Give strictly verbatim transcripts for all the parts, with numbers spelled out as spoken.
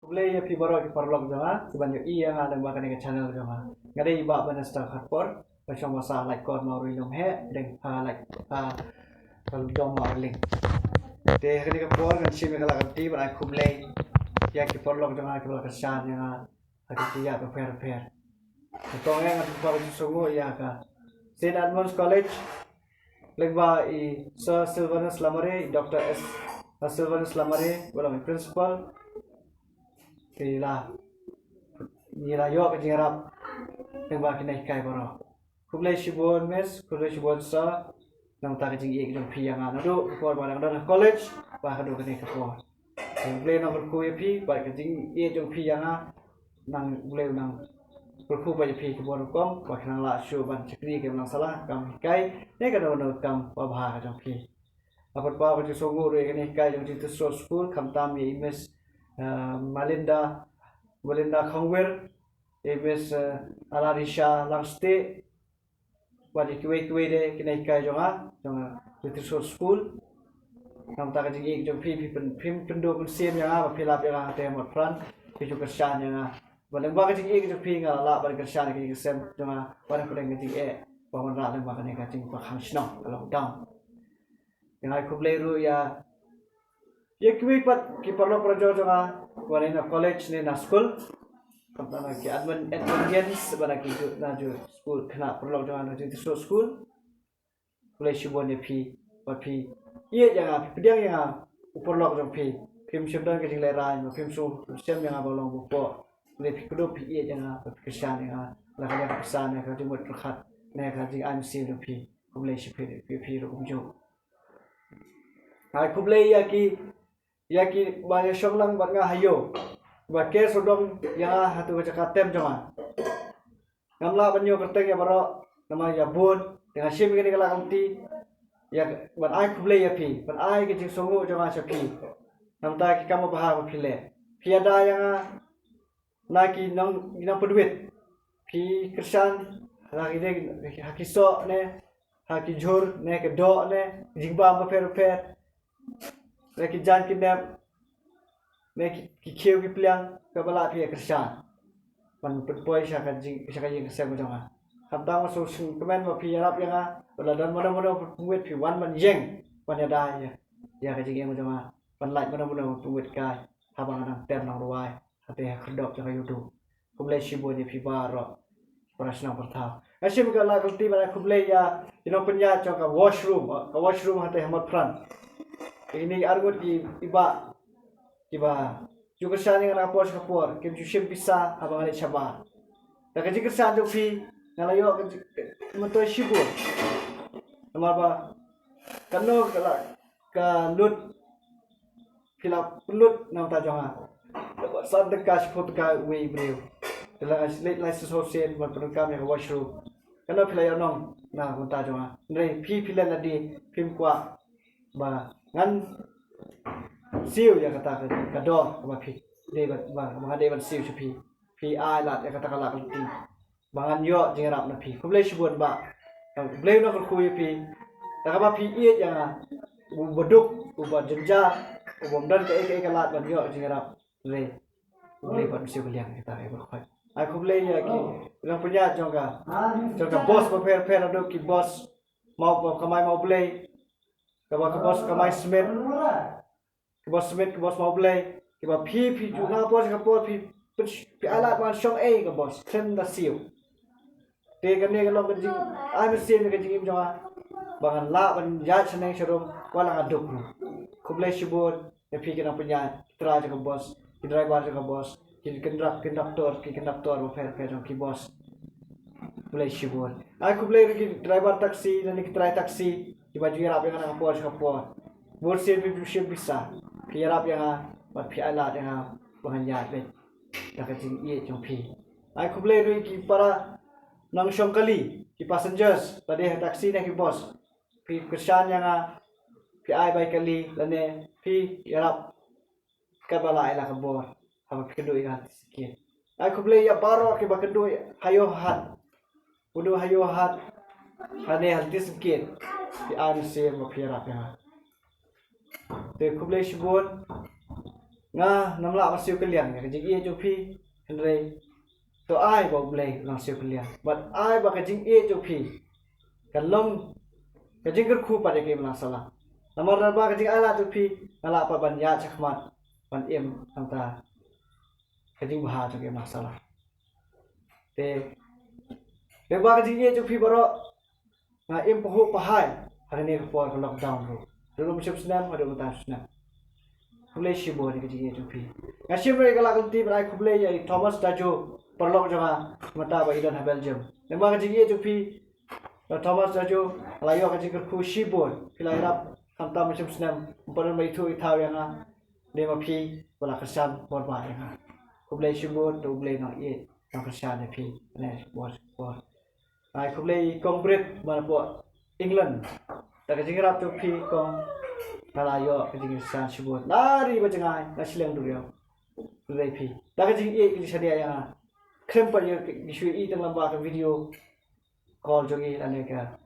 Khublei ïa phi baroh ki paralok jong nga, kiban ïohi ïa nga lyngba kane ka channel jong nga. Nga dei i Bah Bannister Kharpor, ba shong basa Laitkor Mawrui Lum he, deng ha Lait ha Kaldong Mawrling. Te ha kane ka por ngan shim ïa ka lad ka lynti ban ai khublei ïa ki paralok jong nga kiba la kyrshan ïa nga ha ki jingïaid bapher bapher. Te to nga ngan pynpaw ka jingsngewnguh ïa ka Saint Edmund's College, lyngba i Sir Sylvanus Lamare, i Doctor S. Sylvanus Lamare, ba long i principal. Te la, ngi la ïoh ka jingïarap lyngba kine ki kai baroh. Khublei shibun miss, khublei shibun sir, namar ka jingïeit jong phi ïa nga naduh ka por ba nga dang don ha college, ba haduh kane ka por. Te U Blei un nang kyrkhu ïa phi, bad ka jingïeit jong phi ïa nga, nang U Blei un nang kyrkhu bad ïa phi ka bor rukom, ba phin nang lah shuh ban shakri ïa ka imlang sala, kam hikai, ne kano kano ka kam babha ka jong phi. Nga pynpaw ka jingsngewnguh ruh ïa kane ka hikai jong Jingtyrso School, khamtam ïa i Miss, eh, Malinda, Malinda Khongwir, ïa i Miss, eh, Alarisha Langstieh, bad ïa kiwei kiwei de ki nonghikai jong nga, jong nga, Jingtyrso School. Namar ka jingïeit jong phi, phi pyn, phi pynduh mynsiem ïa nga, ba phi lap ïa nga hangtei ha Motphran, phi ju kyrshan ïa nga. Bad lyngba ka jingïeit jong phi nga la lah ban kyrshan ïa ka jingsem jong nga, bad hapdeng ka jingeh ba wanrah lyngba kane ka jingpyrkhang shnong, ka lockdown. Nga ai khublei ruh ïa ïa kiwei pat ki paralok parajor jong nga, kiba na college ne na skul. Khamtam na ki Edmund, Edmundians, bad na ki ju, na ju skul khynnah paralok jong nga na Jingtyrso School. Khublei shibun ïa phi, bad phi ïeit ïa nga, phi pdiang ïa nga u paralok jong phi. Phim shym don ka jinglehrain, bad phim shym, phim shem ïa nga ba long ba poh. Hynrei phi kdup phi ïeit ïa nga, bad phi kyrshan ïa nga. La ka liang ka pisa ne ka jingmut pyrkhat, ne ka jingai mynsiem jong phi. Khublei shibun ïa phi, phi ruh kumjuh. Nga ai khublei ïa ki, ïa kiba ïashong lang bad nga ha ïew, ba ker sawdong ïa nga ha tu ka jaka tem jong nga. Ngam lah ban ïoh kyrteng ïa baroh, namar ïa bun, te nga shim ïa kane ka lad ka lynti ïa ban ai khublei ïa phi, ban ai ka jingsngewnguh jong nga sha phi. Namar ki kam babha ba phi leh. Phi ïada ïa nga na ki nong, ki nongpynwit. Phi kyrshan ha ki, ha ki soh ne, ha ki jhur ne, ki doh ne, jingbam bapher bapher, ne ki jaiñ ki nep, ne ki, ki khiew ki pliang, kaba lah phi ïa kyrshan ban pynpoi sha ka jing, sha ka ïing ka sem jong nga. Khamtam nga sngewsih kmen ba phi ïarap ïa nga, ba la don mano mano ba pynwit phi wan ban ïeng, ban ïada ïa, ïa ka jingim jong nga, ban lait mano mano ba pynwit kai, haba nga dang tem nang rwai. Hangtei ha khyrdop jong ka YouTube. Khublei shibun ïa phi baroh. Para shnong para thaw. Nga shim ka lad ka lynti ban ai khublei ïa ki nongpynïaid jong ka washroom, ka washroom hangtei ha Motphran. Ïa kine ki arngut ki, i bah, kiba ju kyrshan ïa nga na ka por sha ka por, kim ju shim pisa haba nga leit shabar. Da ka jingkyrshan jong phi nga la ïoh ka jing, ka, ka myntoi shibun. Namar ba kano ka la, ka lut, phi la pynlut na ka bynta jong nga. Kaba san tyngka shiphew tyngka uwei u briew. Te la leit lai shisien ban pyndonkam ïa ka washroom. Kano phi la ïohnong na ka bynta jong nga. Hynrei phi, phi len lade, phim kwah ba ngan siew ïa kata ka, ka dor kaba phi dei ban, ba, ba nga dei ban siew sha phi. Phi ai lad ïa kata ka lad ka lynti ba ngan ïoh jingïarap na phi. Khublei shibun bah. Khublei u nang kyrkhu ïa phi. Da kaba phi ïeit ïa nga, uba duk, uba jynjar, uba ym don kaei kaei ka lad ban ïoh jingïarap. Khublei. Khublei bad mynsiem ka liang kita ïa baroh. Ai khublei ïa ki nongpynïaid jong ka, jong ka bos bapher bapher, haduh ki bos Maw, Kamai Mawblei, kaba ka bos Kamai Smith. Ki bos Smith, ki bos Mawblei, kiba phi, phi ju na por sha ka por phi, phi, phi ai lad ban shong ei ka bos, khlem da siew. Te kane ka long ka jing, ai mynsiem ka jingim jong nga. Ba ngan lah ban ïaid shaneng sharum, wat la nga duk ruh. Khublei shibun ïa phi ki nongpynïaid, ki trai jong ka bos, ki driver jong ka bos, ki kynrak, conductor, ki conductor bapher bapher jong ki bos. Khublei shibun. Ai khublei ruh ki driver taxi, lane ki trai taxi, kiba ju ïarap ïa nga na ka por sha ka por. Bun sien phi ju shim pisa, phi ïarap ïa nga, bad phi ai lad ïa nga, ba ngan ïaid beit da ka jingïeit jong phi. Ai khublei ruh ki para nongshong kali, ki passengers, lada ha taxi ne ki bos. Phi kyrshan ïa nga, phi ai bai kali, lane phi ïarap katba la ai la ka bor, haba phi kynduh ïa nga ha lynti syngkien. Ai khublei ïa baroh kiba kynduh ha ïew ha hat. Kynduh ha ïew ha hat, lane ha lynti syngkien. Phi ai mynsiem ba phi ïarap ïa nga. Te khublei shibun. Nga ngam lah ban siew kylliang ïa ka jingïeit jong phi, hynrei to ai ba U Blei u nang siew kylliang. Bad ai ba ka jingïeit jong phi kan long ka jingkyrkhu pat ïa ka imlang sahlang. Namar ba ka jingailad jong phi, nga lah pat ban ïaid shakhmat ban im hangta ka jingbha jong ka imlang sahlang. Te, te ba ka jingïeit jong phi baroh, nga im pahuh pahai ha kane ka por ka lockdown ruh. Haduh mynshwa snem, haduh mynta snem. Khublei shibun ïa ka jingïeit jong phi. Nga shim ruh ïa ka lad ka lynti ban ai khublei ïa i Thomas Dajo, paralok jong nga, mynta ba i don ha Belgium. Lyngba ka jingïeit jong phi, ïa Thomas Dajo, la ïoh ka jingkyrkhu shibun. Phi la ïarap khamtam mynshwa snem, ym pat don ba ithuh ithaw ïa nga. Dei ma phi ba la kyrshan bor ba ïa nga. Khublei shibun, to U Blei u nang ïeit, u nang kyrshan ïa phi. Ne, bor, bor. Ai khublei i Kong Brit, ba na poh England. Da ka jingïarap jong phi Kong, nga la ïoh ka jingkyrshan shibun. Nari ba jngai, na shiliang duriaw. Khublei phi. Da ka jingïeit ka jingshaniah ïa nga. Khlem pat ïa ka, ka shu ïeit tang lyngba ka video call jong i lane ka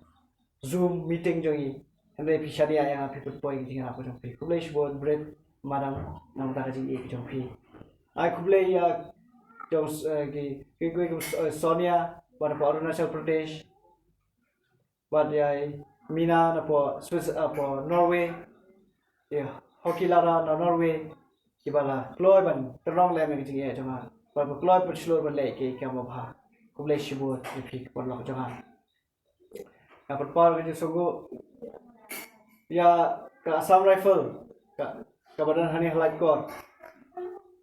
Zoom meeting jong i. Hynrei phi shaniah ïa nga, phi pynpoi ka jingïarap ka jong phi. Khublei shibun Brit, madam, namar ka jingïeit ka jong phi. Ai khublei ïa jong, eh, ki, ki, ki, ki, eh, Sonia, ba na poh Arunachal Pradesh. Bad ïa i Mina na poh Swiss, eh, poh Norway. Ïa Hoki Lara na Norway. Kiba la kloi ban tyrnong lem ïa ka jingïeit jong nga. Bad ba kloi ban shlur ban leh ïa ki kam babha. Khublei shibun ïa phi ki paralok jong nga. Nga pynpaw ka jingsngewnguh ïa ka Assam Rifle, ka, kaba don hangne ha Laitkor.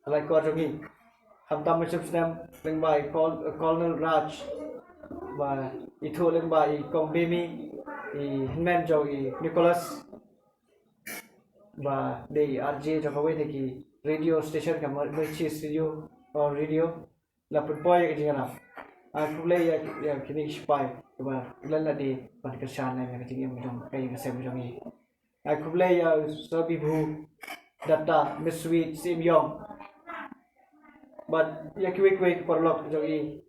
Ha Laitkor jong ngi. Khamtam mynshwa snem lyngba i Col-, Colonel Raj, ba ithuh lyngba i Kong Bemi, i hynmen jong i Nicholas, ba dei i R J jong kawei na ki radio station, ka Mer-, Mercy Studio, or radio. La pynpoi ïa ka jingïarap. Ai khublei ïa, ïa kine ki shipai, ba la, la dei ban kyrshan ïa ka jingim jong ka ïing ka sem jong ngi. Ai khublei ïa Sir Bibhu Dutta, Miss Sweet, Sim Yong. Bad ïa kiwei kiwei ki paralok jong ngi.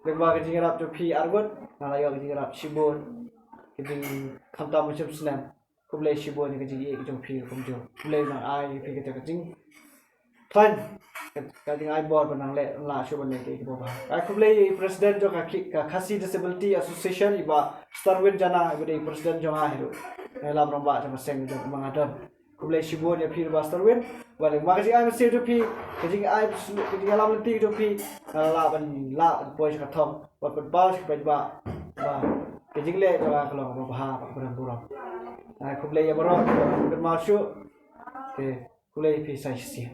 Lyngba ka jingïarap jong phi arngut, nga la ïoh ka jingïarap shibun. Ka jingkhamtam mynshwa snem. Khublei shibun ïa ka jingïeit ka jong phi kumjuh. Khublei, nang ai ïa phi kata ka jingkhlaiñ, ka, ka jingai bor ba nang leh, lah shuh ban leh kiei kiei kiba bha. Ai khublei ïa i president jong ka Ki-, ka Khasi Disability Association, i Bah Starwin Jana, iba dei i president jong nga hi ruh. Nga ïalam rangbah jong ka seng jong u ma nga don. Khublei shibun ïa phi Bah Starwin. Ba lyngba ka jingai mynsiem jong phi, ka jingai, ka jingïalam lynti jong phi, nga lah ban, lah ban poi sha ka thong, ban pynpaw sha ki paidbah ba ka jingleh jong nga ka long kaba bha, kaba don burom. Ai khublei ïa baroh, khublei, khublei shuh. Te khublei ïa phi sa shisien.